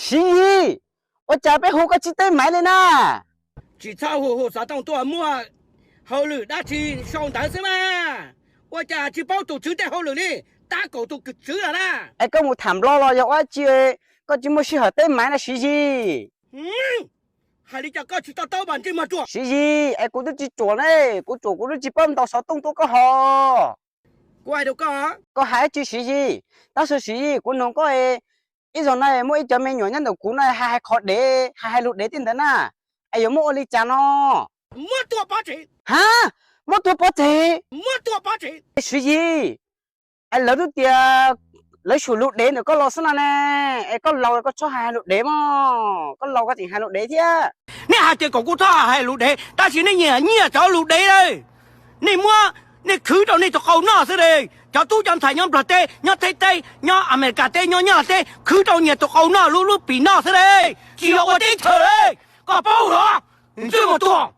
Siv Yis, ua cas peb hu koj tsis teb Maiv li na? Tsis txhob hu hu xov tooj tuaj, muaj hauj lwm dab tsi sau ntawv xwb mas. Ua cas tsis paub tus tswv tej hauj lwm li? Tab kaum tus kwv tswv lawm na. Es koj mus tham Nplog los yog ua dab tsi, koj tsis muaj sij hawm teb Maiv na Siv Yis? Hais li cas koj tsis to taub mas ntsej muag ruam. Siv Yis, es kuv twb tsis ruam ne, kuv ruam kuv twb tsis paub ntaus xov tooj tuaj koj hos. Kuv hais rau koj, koj hais dab tsi Siv Yis? Tab sis Siv Yis, kuv nug koj, ib zaug no muaj ib cov me nyuam nyob ntawm kuv no hais hais qhov dev, hais hais lus dev tej ntawd na, es yuav muab ua li cas no? Muab tua pov tseg. Ha, muab tua pov tseg? Muab tua pov tseg. Siv Yis, es lawv twb tias lawv xyuam lus dev ntawm koj los xwb no ne, es koj laus koj txhob hais lus dev mog, koj laus koj tseem hais lus dev thiab. Nej hais tias kom kuv txhob hais lus dev, tab sis nej nyiam nyiam cov lus dev. Nej muab, nej khwv rau nej tus qau noj xwb li. Cov tub cov ntxhais nyob Nplog teb, nyob Thaib teb, nyob Amelikas teb, nyob Nyab Laj teb, khwv rau nyias tus qau noj, lub lub pim noj xwb li. Tsis yog ua teb chaws li, koj paub los? Ntsej muag tuag.